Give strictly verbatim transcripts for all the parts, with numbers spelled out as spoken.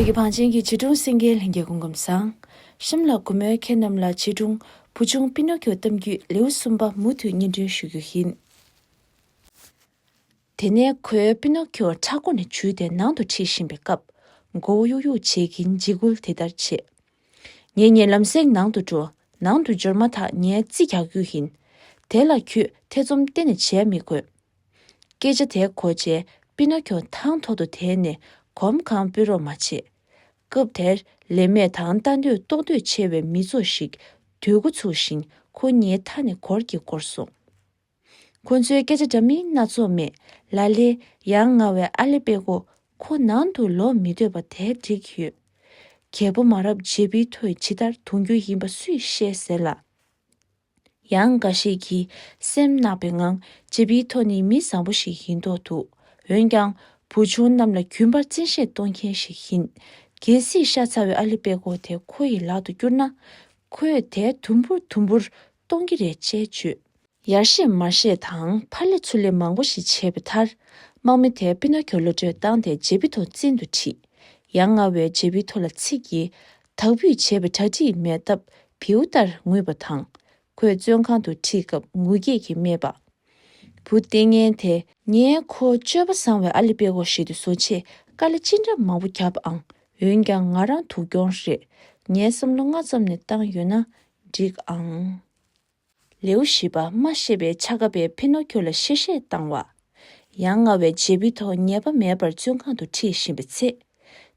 བོད་ཀྱི་བང་ཆེན་གྱི་བྱིས་སྒྲུང་གསན་མཁན་ལྷན་རྒྱས་སྐུ་ཁམས་བཟང་། གཤམ་ལ་གུས་མོས་ཁྱེད་རྣམས་ལ་བྱིས་སྒྲུང་བུ་ཆུང་པི་ནོ་ཁྱོ་གཏམ་རྒྱུད་ལེའུ་གསུམ་པ་མུ་མཐུད་སྙན་སྒྲོན་ཞུ་རྒྱུ་ཡིན། དེ་ནས་ཁོས་པི་ནོ་ཁྱོ་ཕྲག་མགོ་ནས་འཇུས་ཏེ་ནང་དུ་ཁྲིད་བཞིན་པའི་སྐབས། མགོ་བོ་གཡུག་གཡུག་བྱེད་ཀྱིན་འཇིགས་སྐུལ་དེ་ལྟར་བྱེད། ངེད་གཉིས་ལམ་སེང་ནང་དུ་འགྲོ། ནང་དུ་འབྱོར་མ་ཐག་ངས་རྩིས་རྒྱག་རྒྱུ་ཡིན། དེ་ལ་ཁྱོས་ཐེ་ཚོམ་གཏན་ནས་བྱས་མི་དགོས། སྐད་ཆ་དེ་གོ་རྗེས་པི་ནོ་ཁྱོ་ཐང་ཐོག་ཏུ་དེད་ནས་གོམ་གང་སྤོས་རོགས་མ་བྱེད། སྐབས་དེར་ལས་མེད་དང་ལྟ་འདོད་ལྟོགས་འདོད་ཆེ་བའི་མི་ཚོགས་ཤིག་སྡོད་འགོ་ཚུགས་ཤིང་ཁོ་ངའི་མཐའ་ནས་སྒོར་གྱིས་བསྐོར་སོང་། ཁོ་ཚོས་སྐད་ཆ་འདྲ་མིན་སྣ་ཚོགས་སྨྲས། ལ་ལས་ཡང་ང་བའི་ཨ་ལེ་པེ་ཀོ་ཁོ་ནང་དུ་ལོག་མི་འདོད་པ་དེ་འགྲིག་ཡོད། རྒྱལ་པོ་མ་རབས་ཇེ་པི་ཐོས་ཇི་ལྟར་དུང་རྒྱུ་ཡིན་པ་སུས་ཤེས་ཟེར་ལ། ཡང་འགའ་ཞིག་གིས་སེམས་གནག་པའི་ངང་ཇེ་པི་ཐོ་ནི་མི་བཟང་པོ་ཞིག་ཡིན་མདོག་འདུག་འོན་ཀྱང་བུ་ཆུང་རྣམས་ལ་རྒྱུན་པར་བཙན་ཤེད་གཏོང་མཁན་ཞིག་ཡིན། གལ་སྲིད་ཤ་ཚ་བའི་ཨ་ལེ་པེ་ཀོ་དེ་ཁོ་ཡི་ལག་ཏུ་བསྐྱུར་ན། ཁོས་དེ་དུམ་བུར་དུམ་བུར་གཏོང་གི་རེད་ཅེས་བརྗོད། ཡར་བཤད་མར་བཤད་དང་ཕར་ལས་ཚུར་ལས་མང་པོ་ཞིག་བྱས་པའི་མཐར། དམག་མི་དེས་པི་ནོ་ཁྱོ་གློད་གྲོལ་བཏང་སྟེ་ཇེ་པི་ཐོ་བཙོན་དུ་ཁྲིད། ཡང་ང་བས་ཇེ་པི་ཐོ་ལ་ཚིག་གིས་དག་འབུད་བྱས་པའི་གྲ་སྒྲིག་མེད་སྟབས་བེའུ་ལྟར་ངུས་པ་དང་། ཁོས་བཙོན་ཁང་དུ་ཁྲིད་སྐབས་ངུ་སྐད་ཀྱིས་སྨྲས་པ། བུ་བསྟེན་མཁན་དེ། ངས་ཁོ་སྤྱོད་པ་བཟང་བའི་ཨ་ལེ་པེ་ཀོ་ཞིག་ཏུ་བཟོ་ཆེད་དཀའ་ལས་ཅི་འདྲ་མང་པོ་བརྒྱབ་ཨང་། འོན་ཀྱང་ང་རང་སྡུག་གྱོང་རེད། ངའི་བསམ་བློ་སྔ་ཙམ་ནས་བཏང་ཡོད་ན་འགྲིག་ཨང་། ལེའུ་བཞི་པ། སྨྲ་ཤེས་པའི་ཕྱ་ཁ་པས་ཕི་ནོ་ཁྱོ་ལ་གཤེ་གཤེ་བཏང་བ། ཡང་ང་བས་ཇེ་པི་ཐོ་ཉེས་པ་མེད་པར་བཙོན་ཁང་དུ་ཁྲིད་བཞིན་པའི་ཚེ།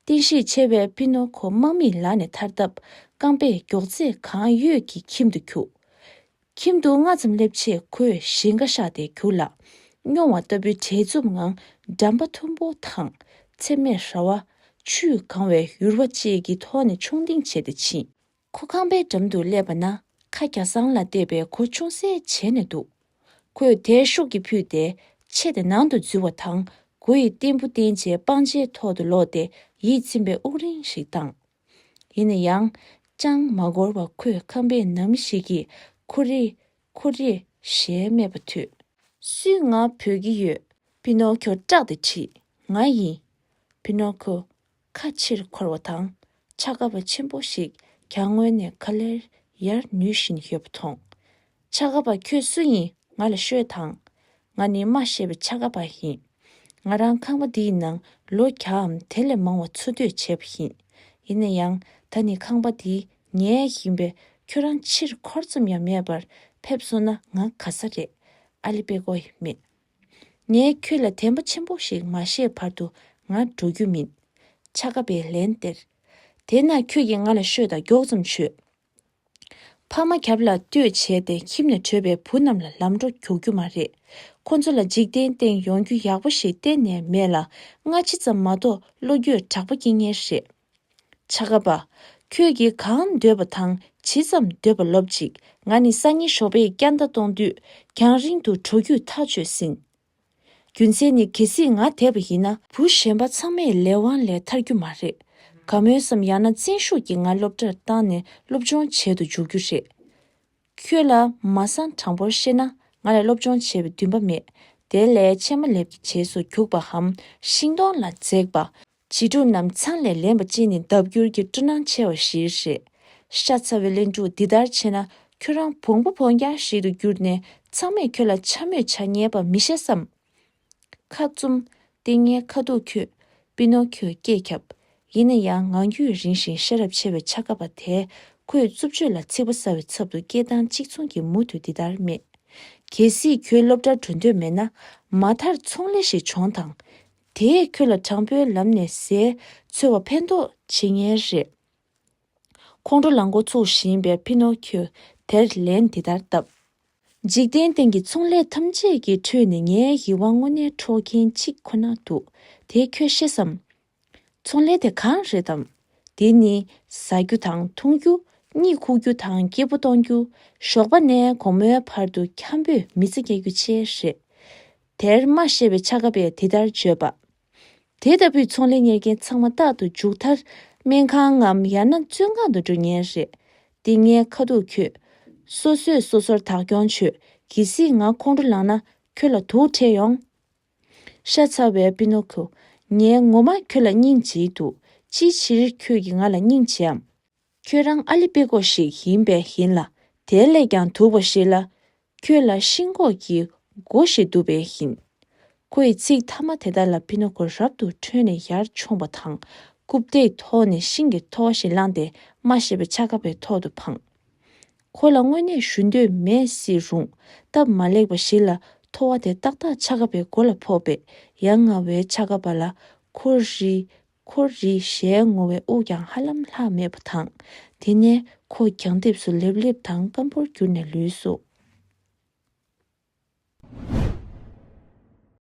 རྟེན་གཞི་ཆེ་བའི་ཕི་ནོ་ཁོ་དམག་མིའི་ལག་ནས་ཐར་སྟབས་རྐང་པས་མགྱོགས་ཚད་གང་ཡོད་ཀྱིས་ཁྱིམ་དུ་རྒྱུགས། ཁྱིམ་དུ་སྔ་ཙམ་སླེབས་ཆེད་ཁོས་ཞིང་ཁ་བཤགས་ཏེ་རྒྱུགས་ལ། སྨྱོ་བ་ལྟ་བུའི་བྲེལ་འཚུབ་ངང་འགྲམ་པ་མཐོན་པོ་དང་ཚེར་མའི་ར་བ། ཆུས་གང་བའི་ཡུར་བ་བཅས་ཀྱི་ཐོག་ནས་མཆོང་ལྡིང་བྱས་ཏེ་ཕྱིན། ཁོ་ཁང་པའི་འགྲམ་དུ་སླེབས་པ་ན་ཁ་གྱ་ཚང་ལ་བལྟས་པས་གོ་ཆུང་སེ་བྱས་ནས་འདུག་ཁོས་དེར་ཤུགས་ཀྱིས་ཕུད་དེ་ཆས་དེ་ནང་དུ་འཛུལ་བ་དང་། མགོ་ཡི་རྟེན་བུ་བསྟན་རྗེས་སྤང་ལྕེའི་ཐོག་ཏུ་ལོག་སྟེ་ཡིད་ཚིམ་པའི་དབུགས་རིང་ཞིག་བཏང་། ཡིན་ན་ཡང་། ཅང་མ་འགོར་བར་ཁོས་ཁང་པའི་ནང་མི་ཞིག་གིས་ཁོ་རེ། ཁོ་རེ་ཞེས་སྨྲས་པ་ཐོས། སུས་ང་འབོད་ཀྱི་ཡོད། པི་ནོ་ཁྱོ་སྐྲག་སྟེ་དྲིས། ང་ཡིན། པི་ནོ་ཁྱོ་ཁ་ཕྱིར་འཁོར་བ་དང་། ཕྱ་ག་པ་ཆེན་པོ་ཞིག་གྱང་ངོས་ནས་ག་ལེར་ཡར་ནུད་བཞིན་ཡོད་པ་མཐོང་། ཕྱ་ག་པ་ཁྱོད་སུ་ཡིན། ང་ལ་ཤོད་དང་། ང་ནི་སྨྲ་ཤེས་པའི་ཕྱ་ག་པ་ཡིན། ང་རང་ཁང་པ་འདིའི་ནང་ལོ་བརྒྱའམ་དེ་ལས་མང་བ་འཚོ་སྡོད་བྱས་པ་ཡིན། ཡིན་ན་ཡང་ད་ནི་ཁང་པ་འདི་ངའི་ཡིན་པས་ཁྱོད་རང་ཕྱིར་འཁོར་ཙམ་ཡང་མེད་པར་ཕེབས་སོང་ན་ང་ག་ས་རེད། ཨ་ལེ་པེ་ཀོ་ཡིས་སྨྲས། ངས་ཁྱོད་ལ་བདེན་པ་ཆེན་པོ་ཞིག་མ་བཤད་བར་དུ་ང་འགྲོ་རྒྱུ་མིན། ཕྱ་ག་པས་ལན་སྟེར། དེས་ན་ཁྱོད་ཀྱིས་ང་ལ་ཤོད་དང་མགྱོགས་ཙམ་བྱོས། ཕ་མ་རྒྱབ་ལ་ལྟོས་བྱས་ཏེ་ཁྱིམ་ནས་བྲོས་པའི་བུ་རྣམས་ལ་ལམ་འགྲོ་རྒྱུག་རྒྱུ་མ་རེད། ཁོ་ཚོ་ལ་འཇིག་རྟེན་སྟེང་ཡོང་རྒྱུ་ཡག་པོ་ཞིག་གཏན་ནས་མེད་ལ། སྔ་ཕྱི་ཙམ་མ་གཏོགས་བློ་འགྱོད་དྲག་པོ་སྐྱེ་ངེས་རེད། ཕྱ་ག་པ། ཁྱོད་ཀྱིས་གང་འདོད་པ་དང་ཇི་ཙམ་འདོད་པ་ལོབས་ཅིག་ང་ནི་སང་ཉིན་ཞོགས་པའི་སྐྱ་མདའ་གཏོང་དུས་རྒྱང་རིང་དུ་འགྲོ་རྒྱུས་ཐག་ཆོད་ཟིན། རྒྱུ་མཚན་ནི་གལ་སྲིད་ང་དེད་པ་ཡིན་ན་བུ་གཞན་པ་ཚང་མས་ལས་དབང་ལས་ཐར་རྒྱུ་མ་རེད། ག་མོས་སམ་ཡང་ན་བཙན་ཤུགས་ཀྱིས་ང་སློབ་གྲྭར་བཏང་ནས་སློབ་སྦྱོང་བྱེད་དུ་འཇུག་རྒྱུ་རེད། ཁྱོད་ལ་མ་གསང་དྲང་པོར་བཤད་ན་ང་ལ་སློབ་སྦྱོང་བྱེད་པའི་འདུན་པ་མེད། དེ་ལས་ཕྱེ་མ་ལེབ་ཀྱི་རྗེས་སུ་རྒྱུག་པའམ་ཤིང་སྡོང་ལ་འཛེགས་པ། བྱིས་ཕྲུག་རྣམས་ཚང་ལས་ལེན་པ་ཅིག་ནི་ལྡབ་འགྱུར་གྱིས་སྤྲོ་སྣང་ཆེ་བ་ཞིག་རེད། ཤ་ཚ་བའི་གླེན་ཕྲུག་འདི་ལྟར་བྱས་ན་ཁྱོད་རང་བོང་བུ་བོང་རྒྱ་ཞིག་ཏུ་གྱུར་ནས་ཚང་མས་ཁྱོད་ལ་འཕྱ་སྨོད་བྱ་ཉེས་པ་མི་ཤེས་སམ། ཁ་བཙུམ། ལྟས་ངན་ཁ་ཐུག་ཁྱོད། པི་ནོ་ཁྱོ་སྐད་ཁྱབ། ཡིན་ན་ཡང་ངང་རྒྱུད་རིང་ཞིང་ཤེས་རབ་ཆེ་བའི་ཕྱ་ག་པ་དེས་ཁོས་རྩུབ་སྤྱོད་ལ་ཚིག་པ་ཟ་བའི་ཚབ་ཏུ་སྐད་གདངས་གཅིག་མཚུངས་ཀྱིས་མུ་མཐུད་འདི་ལྟར་སྨྲས། གལ་སྲིད་ཁྱོད་སློབ་གྲྭར་འགྲོ་འདོད་མེད་ན་མ་མཐར་ཚོང་ལས་ཤིག་སྦྱོང་དང་། དེས་ཁྱོད་ལ་དྲང་པོའི་ལམ་ནས་ཟས་འཚོལ་བ་ཕན་ཐོགས་བྱེད་ངེས་རེད། ཁོང་ཁྲོ་ལངས་འགོ་ཚུགས་བཞིན་པའི་པི་ནོ་ཁྱོ་དེར་ལན་འདི་ལྟར་བཏབ། འཇིག་རྟེན་སྟེང་གི་ཚོང་ལས་ཐམས་ཅད་ཀྱི་ཁྲོད་ནས་ངའི་ཡིད་དབང་དངོས་གནས་འཕྲོག་མཁན་གཅིག་ཁོ་ན་འདུག་དེ་ཁྱོད་ཤེས་སམ། ཚོང་ལས་དེ་གང་རེད་དམ། དེ་ནི་ཟ་རྒྱུ་དང་འཐུང་རྒྱུ། གཉིད་ཁུག་རྒྱུ་དང་སྐྱིད་པོ་གཏོང་རྒྱུ། ཞོགས་པ་ནས་དགོང་མོའི་བར་དུ་འཁྱམ་པོས་མི་ཚེ་སྐྱེལ་རྒྱུ་བཅས་རེད། དེར་སྨྲ་ཤེས་པའི་ཕྱ་ག་པས་དེ་ལྟར་བརྗོད་པ། དེ་ལྟ་བུའི་ཚོང་ལས་གཉེར་མཁན་ཚང་མ་རྟག་ཏུ་མཇུག་མཐར་སྨན་ཁང་ངམ་ཡང་ན་བཙོན་ཁང་དུ་འགྲོ་ཉེན་རེད། དེ་ངའི་ཁ་ཐུག་ཁྱོད། སོ་སོས་སོ་སོར་བདག་སྐྱོང་བྱོས། གལ་སྲིད་ང་ཁོང་ཁྲོ་ལངས་ན་ཁྱོད་ལ་དུག་འཕྲད་ཡོང་། ཤ་ཚ་བའི་པི་ནོ་ཁྱོ། ངས་ངོ་མ་ཁྱོད་ལ་སྙིང་རྗེ་འདུག་ཅིའི་ཕྱིར་ཁྱོད་ཀྱིས་ང་ལ་སྙིང་རྗེའམ། ཁྱོད་རང་ཨ་ལི་པེ་ཀོ་ཞིག་ཡིན་པས་ཡིན་ལ། དེ་ལས་ཀྱང་སྡུག་པ་ཞིག་ལ། ཁྱོད་ལ་ཤིང་གོག་གི་མགོ་ཞིག་འདུག་པས་ཡིན། ཁོ་ཡི་ཚིག་ཐ་མ་དེ་དག་ལ་པི་ནོ་ཁོ་རབ་ཏུ་ཁྲོས་ནས་ཡར་མཆོངས་པ་དང་། རྐུབ་སྟེགས་ཐོག་ནས་ཤིང་གི་ཐོ་བ་ཞིག་བླངས་ཏེ་སྨྲ་ཤེས་པའི་ཕྱག་འགག་པའི་ཐོག་ཏུ་འཕངས། ཁོ་ལ་དངོས་གནས་ཞུ་འདོད་མེད་སྲིད་རུང་། སྟབས་མ་ལེགས་པ་ཞིག་ལ་ཐོ་བ་དེ་ཏག་ཏག་ཕྱག་འགག་པའི་མགོ་ལ་ཕོག་པས་ཡ་ང་བའི་ཕྱག་འགག་པ་ལ་ཁོ་རི། ཁོ་རི་ཞེས་ངུ་བའི་དབུགས་ཀྱང་ཧ་ལམ་ལྷག་མེད་པ་དང་། དེ་ནས་ཁོ་གྱང་ལྡེབས་སུ་ལེབ་ལེབ་དང་སྐམ་པོར་གྱུར་ནས་ལུས་སོ།